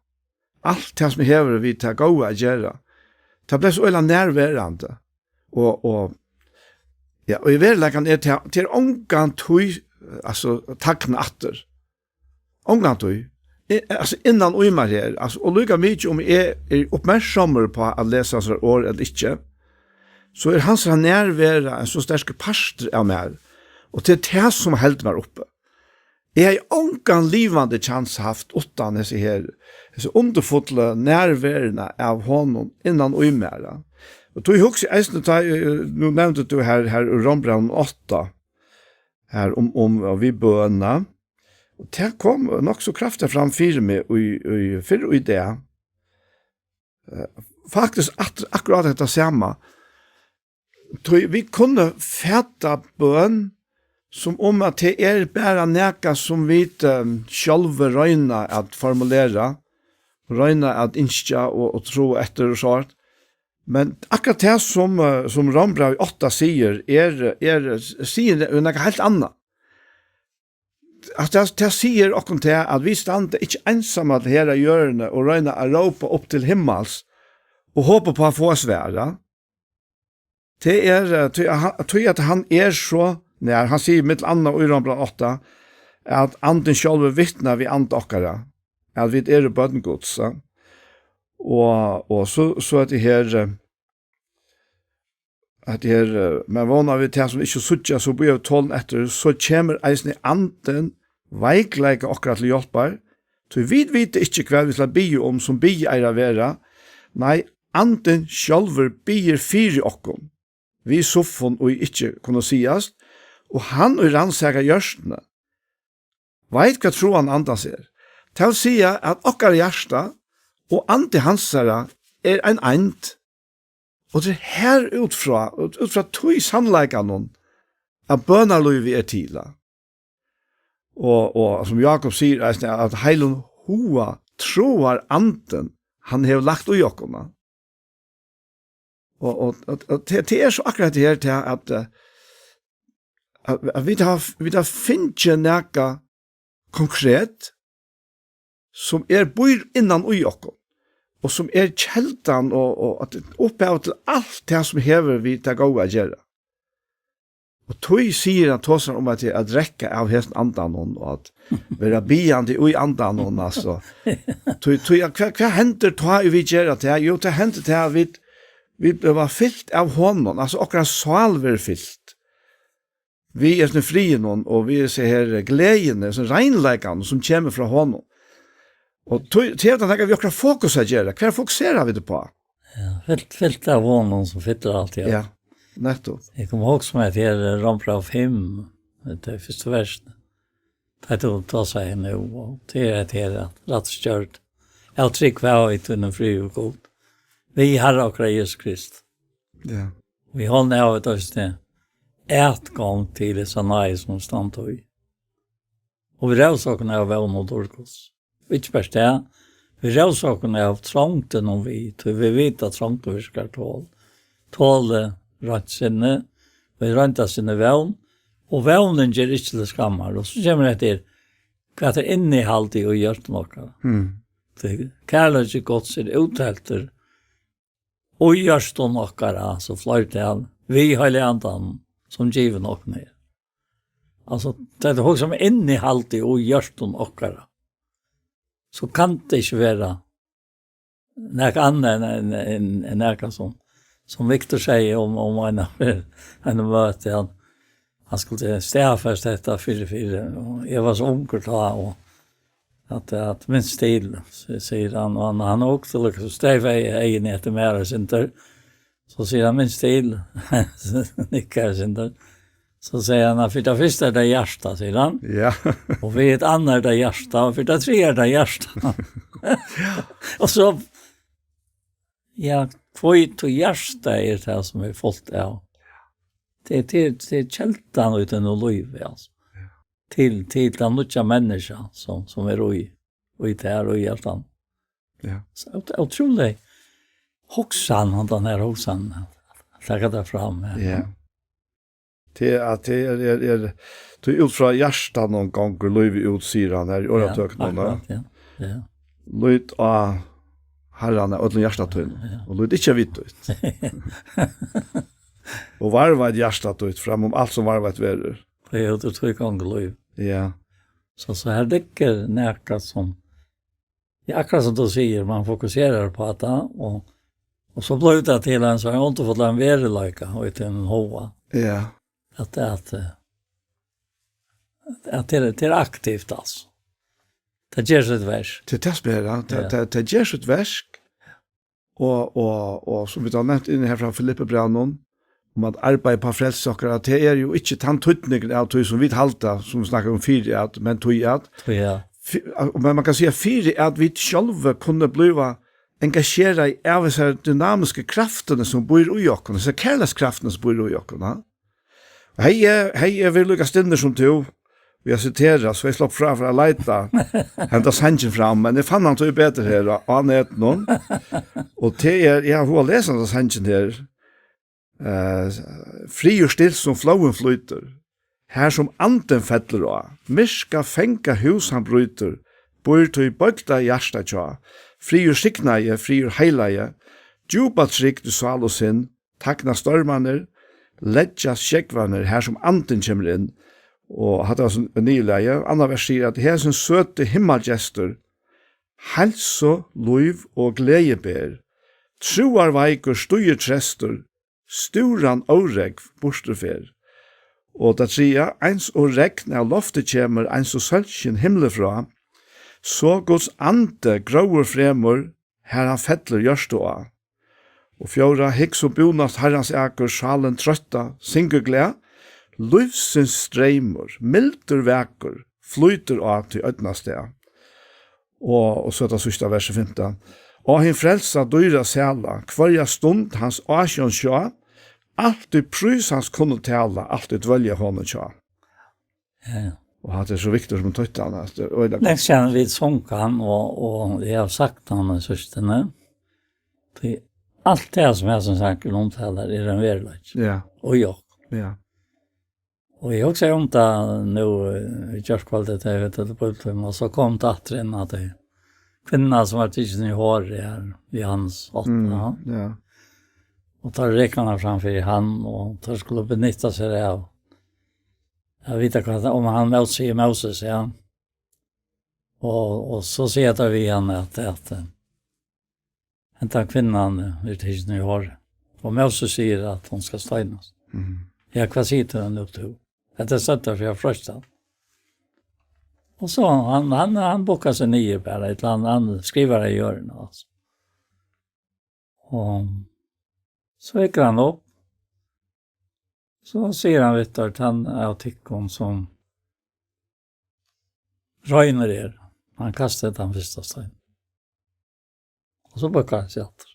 alt tað sum hevur við tað góða at gera. Tað bleiv so øgiliga nærverandi. Og, og, ja, og í veruleikanum er tað, tað er ongantíð, altso, tagnað aftur. Ongantíð. I, altso, innan í mær her, altso, og líka mikið um eg eri uppmerksamur uppá at lesa hansara orð ella ikki, so er hansara nærvera ein so sterkur partur av mær, og tað er tað, sum heldur mær uppi. Eg hevði ongan livandi kjans havt uttan hesi her, hesi undurfullu nærveruna av honum innan í mær, ja. Og tí hugsi eg eisini, tá, eh, nú nevndi tú her, her úr Rómbrævinum átta, her um, um, og við bønina. Og tað kom nokk so kraftigt fram fyri meg í, í, fyrr í dag. Eh, faktiskt at, akkurát hetta sama. Tí vit kunnu fata bøn sum um at tað er bara nakað sum vit, eh, sjálvi royna at formulera, royna at ynskja og, og tráa eftir og so. Men akkurát tað sum, eh, sum Rómbrævið átta sigur, er, er, sigur nakað heilt annað. At tað, tað sigur okkum tað, at vit standa ikki einsamøll her á jørðini og royna at rópa upp til himmals og hopa upp á at fáa svar, ja. Tað er, eh, tí at hann, tí at hann er so nær, hann sigur millum annað í Rómbrævinum átta, at Andin sjálvur vitnar við anda okkara, at vit eru børn Guds, ja. Og, og so, so at tað her, eh, at tað her, eh, men vóna vit tað sum ikki síggja, so bíða vit tolin eftir, so kemur eisini Andin veikleika okkara til hjálpar, tí vit vita ikki, hvat vit skulu biðja um, sum biðja eiga at vera. Nei, Andin sjálvur biður fyri okkum, við suffum, ið ikki kunnu sigast, og hann, ið rannsakar hjørtuni, veit, hvat trúgv Andans er. Tað vil siga, at okkara hjarta og andi hansara er ein eind. Og tað er her út frá, út, út frá tí sannleikanum, at bønarlívið er til, ja. Og, og sum Jákup sigur, eisini, at heilum huga tráar Andin, hann hevur lagt í okkum, ja. Og, og, og, og tað, tað er so akkurát tað her, til at, eh, at, at vit hava, vit hava fingið nakað konkret, sum er, býr innan í okkum, og sum er keldan og, og at upphav til alt tað, sum hevur við tað góða at gera. Og tí sigur hann, tosar um at, at drekka av hesum andanum, og at vera biðjandi í andanum, altso. Tí, tí, ja, hvat, hvat hendir tá, ið vit gera tað? Jú, tað hendir tað, at vit, vit blíva fylt av honum, altso, okkara sál verður fylt við hesum friðinum og við hesum her gleðini, hesum reinleikanum, sum kemur frá honum. Og tí, tí er tað nakað við okkara fokus at gera. Hvar fokusera vit uppá? Ja, fylt, fylt av honum, sum fyllir alt, ja. Ja, nettopp. Eg kom ihåg sum at her er Rómbræv fimm, tað er fyrsta vers. Tað er tó, tá sigur nú, og tað er at her er rætt stjørt. Eg har trúgv á í tínum friði, Gud. Við Harra okkara Jesus Krist. Ja. Við honum hava vit eisini atgongd til hesa náði, sum vit standa í. Og vit revsa okkum av vón og dýrd Guds. Og ikki bert tað, vit revsa okkum av trongdini við, tí vit vita, at trongdin virkar tol. Tolið reint sinni, og í reinda sinni vón, og vónin ger ikki til skammar. Og so kemur hetta her, hvat er innihaldið í hjørtum okkara? Mm. Tí kærleiki Guds er útheltur í hjørtum okkara, so fleirtal, við Heilaga Andanum, sum givin okkum er. Altso, tá tú hugsar um innihaldið í hjørtum okkara, so kann tað ikki vera nakað annað enn, enn, enn, enn nakað sum, sum Viktor segði um, um eina, eina møti, hann, hann skuldi staðfesta hetta fyri, fyri, og eg var so ungur tá, og at, at minst til, s-, sigur hann, og hann, hann hugdi líka, so steyp eg eyguni eftir mær eitt sindur, so sigur hann, minst til, nikkar eitt sindur, so sigur hann, at fyri tað fyrsta er tað hjartað, sigur hann. Ja. Og fyri tað annað er tað hjartað, og fyri tað triðja er tað hjartað. Og so, ja, hví, tí hjartað er tað, sum er fult av. Tað, tað, tað er keldan í tínum lívi, altso. Ja. Til, til tað nýggja menniskja, sum, sum er í, í tær og í hjartanum. Ja. So ótr-, ótrúlig hugsan, handan her hugsan, at taka tað fram, ja. Ja. Tað er, at tað er, er, er, tí út frá hjartanum gongur lívið út, sigur hann her í orðatøkunum, ja. Akkurát, ja. Ja. Lít á Harran av øllum hjarta tínum, ja, og lít ikki á vit títt. Og varðveit hjarta títt fram um alt, sum varðveitt verður. Tað er jú tí gongur lív. Ja. So, so her liggur nakað sum, ja, akkurát sum tú sigur, man fokuserar á tað, og, og so blívur tað til ein sånn undurfullan veruleika í tínum huga. Ja. At, at, eh, at tað er, tað er aktivt, altso. Tað ger sítt verk. Tað er tað sum er, ja. Tað, ja, tað, tað ger sítt verk. Og, og, og sum vit hava nevnt inni her frá Filippibrævinum, um at arbeiða upp á frelsu okkara, at tað er jú ikki tann týdningurin av tí sum vit halda, sum vit snakkaðu um fyri at, men tí at. Tí at. Fy-, men man kann siga, fyri at vit sjálvi kunnu blíva engasjerað av hesari dynamisku kraftini, sum býr í okkum, hesari kærleikskraftini, sum býr í okkum, ha? Hevði eg, hevði eg verið líka stinnur sum tú, og eg siteri, so eg slapp frá fyri at leita henda sangin fram, men eg fann hann tí betur her á, á netinum. Og tað er, eg havi hug at lesa henda sangin her. Eh, friður stillt sum flóvin flýtur, har sum andin fellur á, myrka fangahús hann brýtur, býr tí boygda hjarta hjá. Friður signaði, friður heilagi, djúpa trygd í sál og sinn, tagna stormarnir, leggjast sjógvarnir, har sum andin kemur inn. Og hatta var so niðurlagið. Annað vers sigur, at hesin søti himmalgestur heilsu, lív og gleði ber. Trúarveikur stígur trestur, stúran órógv burtur fer. Og tað triðja, eins og regn av lofti kemur, eins og sólskin himli frá, so Guds andi gróður fremur, har hann fellur hjørtu á. Og fjórða, hygg, so búnast Harrans akur, sálin troytta syngur glað, lívsins streymur, mildur vakur, flýtur á tí ódnarstað. Og, og so er tað síðsta vers í fimtan. Og hin frelsa dýra sæla, hvørja stund hans ásjón sjá, altíð prís hans kunnu tala, altíð dvølja honum hjá. Ja, ja. Og hatta er so viktigt sum tøttan, at tað er øgiliga gott. Lenge siden vi sung hann, og, og eg havi sagt hann, men synes det, nei. Tí alt det som jeg som sagt omtaler, er en veruleika. Ja. Og ja. Ja. Og eg hugsaði um tað nú, eh, í gjárkvøldið, tá eg veit, at tað er Bíbliutími, og so kom tað aftur inn, at tað er kvinnan, sum var tikin í hárið her, í Jóhannes átta, Mm, ja. Ja. Og tá rekur hann fram fyri hann, og tá skuldi hann nytta sær av. Eg veit ikki, um hann Moses, sigur Moses, ja. Og, og so sigur tað við hann, at, at, eh, Henda kvinnan, eh, er tikin í hárið. Og Moses sigur, at hon skal steinast. Mhm. Ja, hvat sigur tú nú, tú? Hetta er stødda fyri at freista hann. Og so hann, hann, hann bukkar seg niður bara, et eller annet, hann skrivar í hjørnet, altså. Og so hyggur hann upp. So sigur hann við teir, tann av tykkum sum reinur er, hann kastar tann fyrsta stein. Og so bukkar hann seg aftur.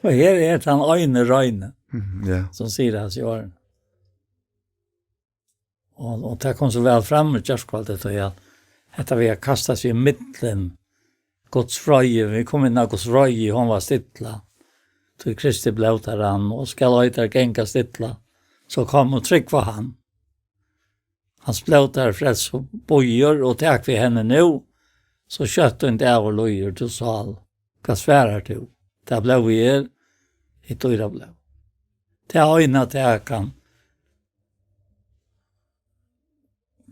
Og her er tann eini reini, Mhm, ja. Sum sigur hasi orðini. Og, og tað kom so væl fram í gjárkvøldið, tí at hetta við at kasta seg í millum Guds fræði, vit koma inn á Guds fræði, hon var stilla. Tí Kristi blóð tar hann, og skal ei tær ganga stilla, so kom og trúgv á hann. Hans blóð tær frelsu býður, og tak við henni nú, so skjótt ein dagur líður, tú sál. Hvat svarar tú? Tað blóðið er, er dýra blóð. Tað eina, tað kann,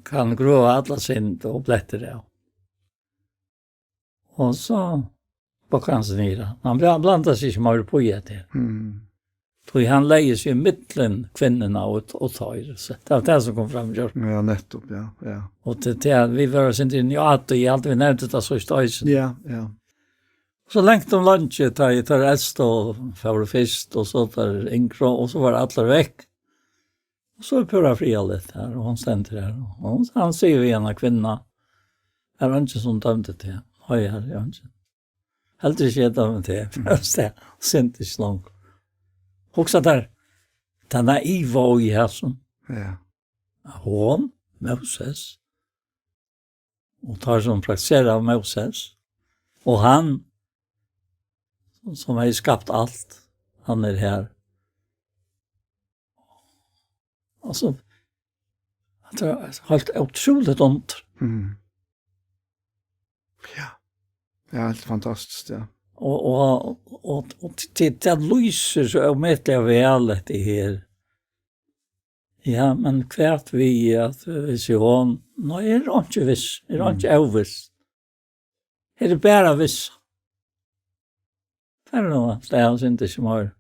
kann grøva alla synd og blettir av. Og so bukkar hann seg niður. Hann bla-, blandar seg ikki meir upp í hetta her. Mm. Tí hann legði seg í millum kvinnuna og, og teir. So tað var tað, sum kom fram, Jørgen. Ja, nettopp, ja, ja. Og til, til at vit vóru sett inn í átta, eg haldi, vit nevndu tað so í stað. Ja, ja. So langt um leingi, tá eg tar elst og fór fyrst, og so tar yngre, og so var allir vekk. Og so er púra friðarligt her, og hon stendur her, og hon, hann sigur við hana, kvinna, er eingin sum dømdi teg? Nei, Harri, eingin. Heldur ikki eg dømi teg, Mm. fremst teg, synd ikki langt. Hugsa tær, tann er iva og í hasum. Ja. Hon, Moses, og tar sum praktisera av Moses, og hann, sum hevði skapt alt, hann er her. Altså, det er helt utroligt ondt. Mm. Ja. Ja, helt fantastiskt, ja. Og, og, og, og til, til at lyser så omøtelig vel etter her. Ja, men hvat við at, eh, hvis hon, nå er hon ikke viss, er hon Mm. ikke overviss. Er det bare viss? Fær nú, det er hon ikke mer.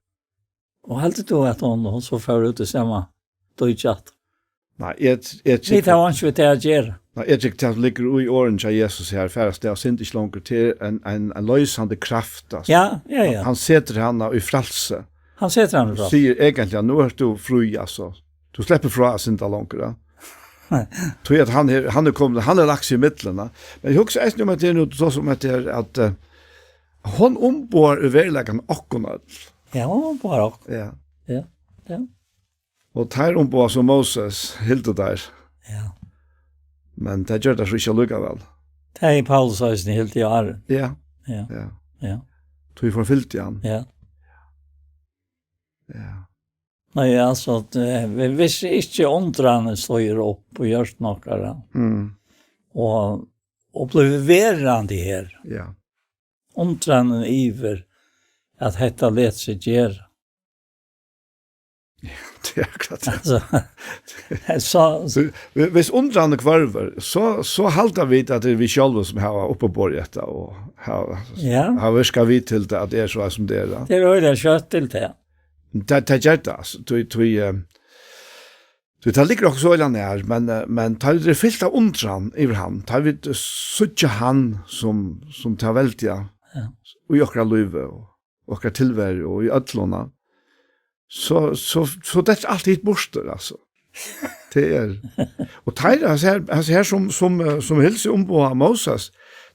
Og heldur tú at hon, hon so fór út í sama døggjat? Nei, eg, eg Vit hava ikki við tað at gera. Nei, eg tykki, tað liggur í orðum hjá Jesus her, fara av stað og synd ikki longur, til ein, ein, ein loysandi kraft, altså. Ja, ja, ja. Hann setur hana í frælsi. Hann setur hana í frælsi. Sigur eigentliga, nú ert tú frí, altså. Tú sleppur frá at synda longur, ja. Tí at hann er, hann er komin, hann er lagt seg í millum, ja. Men eg hugsi eisini um at tað er nú so sum at tað er at, eh, hon umboðar í veruleikanum okkum øll. Ja, hon umboðar okkum. Ja. Ja, ja. Og teir umboða sum Moses hildu teir. Ja. Men tað gjørdu teir so ikki allíkavæl. Tað er Paulus eisini hildi í áðrenn. Ja. Ja. Ja. Ja. Tí forfylgdi hann. Ja. Ja. Nei, altså, at, eh, vi-, hvis ikki undranin stígur upp og gjørt nokkara, Mm. og, og blívur verandi her. Ja. Undranin yvir at hetta let seg gera. Ja, tað er akkurát tað. Altso, so, so, Tú, vi-, hvis undran hvørvur, so, so halda vit at tað eru vit sjálvi sum hava uppiborið hetta og hava, ja, hava virkað við til tað, at tað er so sum tað er, ja. Tað er øgiliga skjótt til tað. Tað, tað ger tað, altso. Tí, tí, eh, tí tað liggur okkum so illa nær, men, eh, men tá vit eru fylt av undran yvir hann, tá vit síggja hann sum, sum tað veldiga, ja, í okkara lívi og okkara tilveru og í øllum, so, so, so dettur alt hitt burtur, altso. Tað er. Og teir, altso, her, altso, her sum, sum, eh, sum hilsu umboða Moses,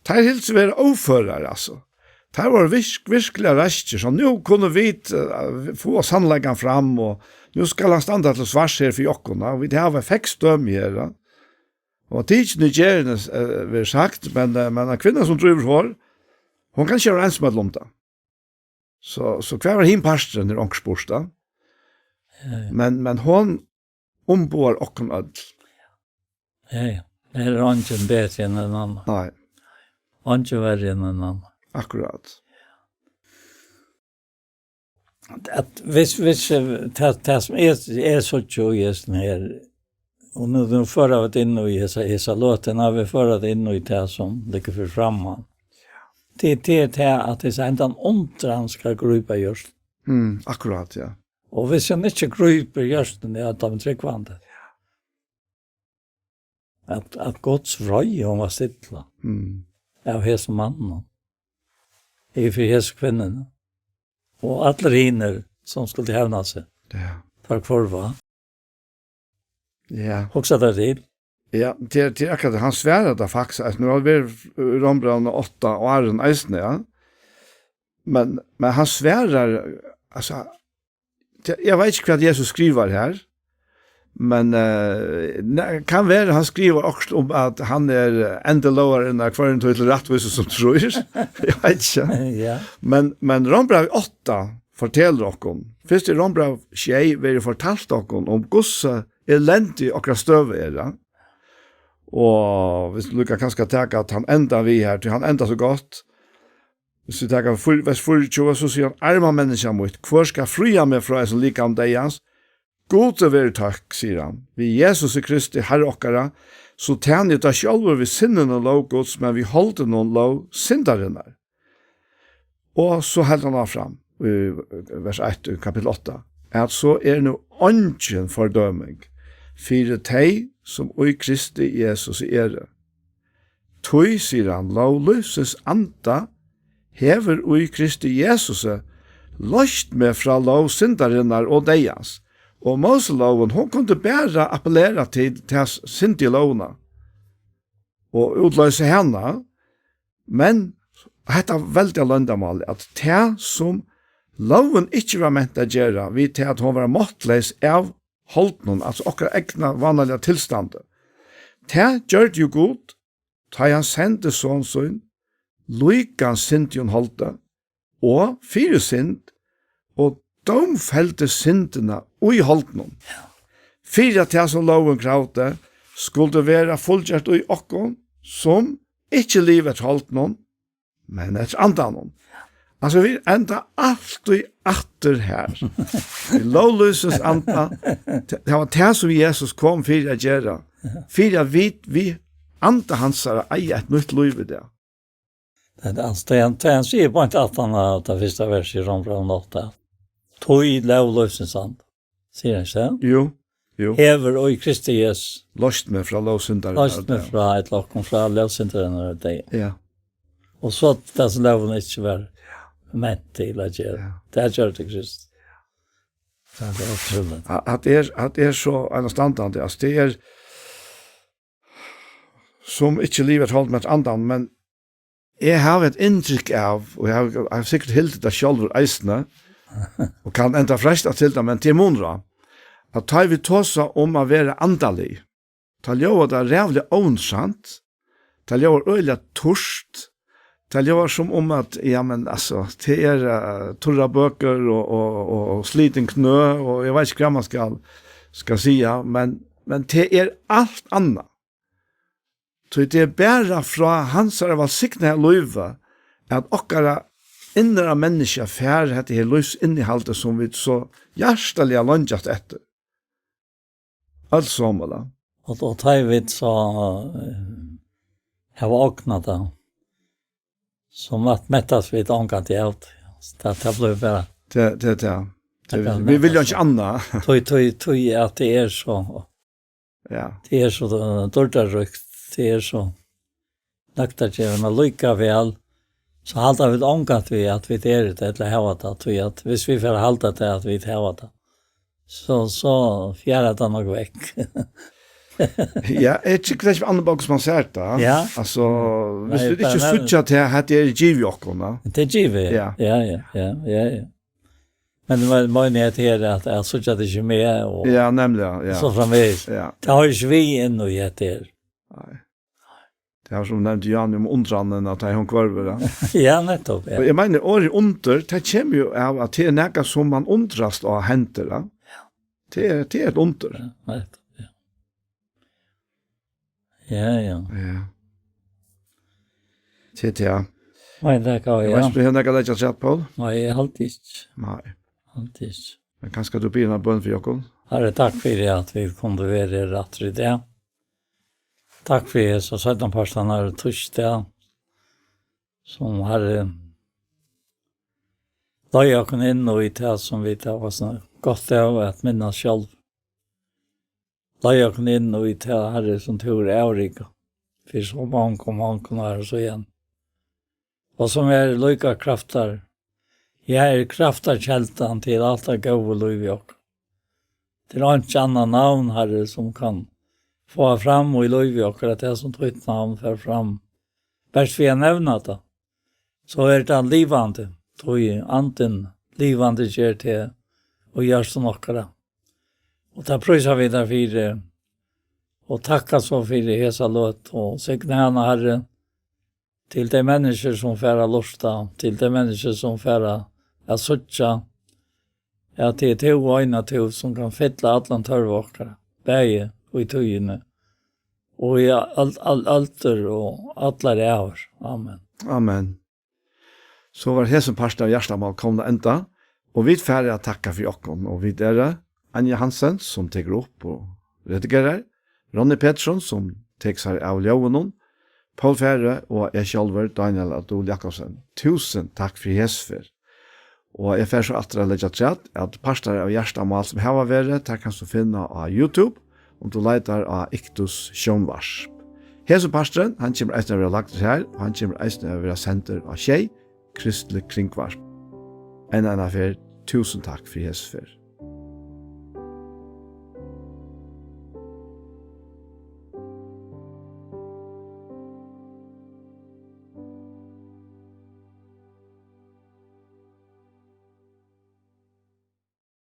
teir hilsu vera óførar, altso. Teir vóru virk-, virkuliga raskir, so nú kunnu vit, eh, fáa sannleikan fram, og nú skal hann standa til svars her fyri okkum, og vit hava fekk stømi her, ja. Og tikin í gerðini, eh, verður sagt, men, eh, men ein kvinna sum drívur hor, hon kann ikki vera einsamøll um tað. So, so hvar var hin parturin, er onkur spurt, da? Ja, ja. Men, men hon umboðar okkum øll. Ja, ja. Her er eingin betri enn ein annan. Nei. Eingin verri enn ein annan. Akkurát. At hvis, hvis, eh, tað, tað sum eg, eg síggi í hesum her, og nú, nú føra vit inn í hesa, hesa løtuna, vit føra tað inn í tað sum liggur fyri framman. Tað, tað er tað, at hesa hendan undran skal grípa hjørtu. Mm, akkurát, ja. Og hvis hon ikki grípur hjørtuni, ja, tá er hon trúgvandi. At, at Guds vrei, hon var stilla. Mm. Av hesum manninum. Yvir fyri hesi kvinnuni. Og allir hinir, sum skuldu hevna seg. Ja. Teir hvørva. Ja. Hugsa tær til. Ja, tað er, tað er akkurát, hann svarar tað faktiskt, at nú hava vit verið í Rómbrævinum átta og áðrenn eisini, ja. Men, men hann svarar, altso, tað, eg veit ikki, hvat Jesus skrivar her, men, eh, ne-, kann vera, hann skrivar okkurt um, at hann er endi lógarinnar, hvørjum tí til rættvísi, sum trýr. Eg veit ikki. Ja. Men, men Rómbrævið átta fortelur okkum, fyrst í Rómbræv sjey verður fortalt okkum um, hvussu elendig okkara støða er, ja. Og vit líka kanska taka at hann endar við her, tí hann endar so gott. Hvis vit taka fyr-, vers fýraogtjúgu, so sigur hann: "Arma menniskja mítt, hvør skal fría meg frá hesum likami deyðans?" "Gudi verið tøkk," sigur hann, "við Jesusi Kristi, Harra okkara, so tæni eg tá sjálvur við sinninum lóg Guds, men við holdinum lóg syndarinnar." Og so heldur hann áfram í vers eitt í kapittul átta, at so er nú eingin fordøming fyri tey, sum í Kristi Jesusi eru. Tí, sigur hann, lóg lívsins anda hevur í Kristi Jesusi loyst meg frá lóg syndarinnar og deyðans. Og Móselógin, hon kundi bara appellera til ta syndigu lógina og útloysa hana, men hetta veldiga loyndarmálið, at tað, sum lógin ikki var ment at gera, við tað, at hon var máttleys av holdinum, altso okkara egna, vánaliga tilstandi, tað gjørdi jú Gud, tá ið hann sendi son sín, líkan syndigum holdi, og fyri synd, og dómfeldi syndina í holdinum. Ja. Fyri at tað, sum lógin kravdi, skuldi vera fullgjørt í okkum, sum ikki liva eftir holdinum, men eftir andanum. Altso, vit enda altíð aftur her. Í lóglýsins anda, tað var tað, sum Jesus kom fyri at gera. Fyri at vit, við anda hansara, eiga eitt nýtt lív í dag. Tað er, altso, tað er, tað er, hann sigur beint aftan á tað fyrsta versið í Rómbrævinum átta. Tí lóglýsins anda. Sigur hann ikki tað? Jú, jú. Hevur í Kristi Jesusi loyst meg frá lóg syndarinnar og deyða. Loyst meg frá, ella okkum frá lóg syndarinnar og deyða. Ja. Og so tað, sum lógin ikki var ment til at gera. Ja. Tað gjørdi Kristus. Ja. Tað er ótrúligt. Ja, at er, at er so einastandandi, altso, tað er, sum ikki liva eftir holdinum, men eftir andanum, men eg havi eitt inntrykk av, og eg havi, eg havi sikkurt hildið tað sjálvur eisini, og kann enda freistast til tað, men tað er munur á, at tá vit tosa um at vera andalig, tá ljóðar tað ræðuliga óinteressant, tað ljóðar øgiliga turt, tað ljóðar sum um at, ja, men altso, tað er, eh, turrar bøkur og, og, og, og slitin knø, og eg veit ikki, hvat man skal, skal siga, men, men tað er alt annað. Tí tað er bara frá hansara vælsignaða lívi, at okkara innra menniskja fær hetta her lívsinnihaldið, sum vit so hjartaliga leingjast eftir. Øll somala. Og, og tá ið vit so, eh, hava ognað tað, so mat-, mettast vit ongantíð av tí. So tað, tað blívur bara Tað, tað, tað. Tað Tað, kann vit vilja mettast. Ikki annað. Tí, tí, tí at tað er so, Ja. tað er so, eh, dýrdarríkt, tað er so nøktargevandi, men líkavæl, so halda vit ongantíð at vit eru tað, ella hava tað, tí at hvis vit fara at halda tað, at vit hava tað, so, so fjarar tað nokk vekk. Ja, eg tykki, tað er ikki annan bók sum man sær tað. Ja. Altso, Nei, hvis vit bara ikki nevna. Síggja tað, at tað er givið okkum, da. Tað er givið, ja. Ja. Ja, ja, ja, ja, ja. Men man, man er her at, at síggja tað ikki meir, og Ja, nemliga, ja. So framvegis. Ja. Tað har ikki við inn í hetta her. Nei. Tað er sum nevnt Jan um undranin, at tað er hon hvørvur, ja. Ja, nettopp, ja. Og eg meini, orðið undur, tað kemur jo av, at tað er nakað, sum man undrast á hendir, ja. Ja. Tað er, tað er eitt undur. Ja, nettopp, ja. Ja, ja. Ja. Tað er tað. Nei, tað kann Eg veit ikki, um tú hevur nakað at leggja afturat, Poul? Nei, eg haldi ikki. Nei. Haldi ikki. Men kanska tú biður eina bøn fyri okkum? Harri, takk fyri at vit kundu vera her aftur í dag. Takk fyri hesa seinnapartin av týsdag, sum Harri leiðir okkum inn í tað, sum vit hava snak-, gott av at minnast sjálv. Leiðir okkum inn í tað, Harri, sum tú hevur avritað fyri so mongum, mongum árum síðan. Og sum er líka kraftar-, ja, er kraftarkeldan til alt tað góða lív í okkum. Tað er einki annað navn, Harri, sum kann fáa fram í lív í okkum, at tað sum títt navn fer fram. Bert við at nevna tað, so er tað livandi, tí andin livandi ger teg og gjørst okkara. Og tað prísa vit tær fyri, og takka so fyri hesa løtu, og signa hana, Harri, til tey menniskju, sum fara at lurta, til tey menniskju, sum fara at síggja, at tað er tú og eina tú, sum kann fylla allan tørv okkara, bæði í tíðini og í al-, al-, aldur og allar ævir. Amen. Amen. So var hesin partur av Hjartamál komin at enda, og vit fara at takka fyri okkum, og vit eru Anja Hansen, sum tekur upp og redigerar, Ronny Petersson, sum tekur sær av ljóðinum, Poul Færø og eg sjálvur, Dánjal á Dul Jakobsen. Túsund takk fyri hesa ferð. Og eg fari so aftur at leggja afturat, at partar av Hjartamál, sum hava verið, tær kanst tú finna á YouTube, um tú leitar á Iktus Sjónvarp. Hesin parturin, hann kemur eisini at verða lagdur har, og hann kemur eisini at verða sendur á Sjey, kristiligt kringvarp. Enn eina ferð, túsund takk fyri hesa ferð.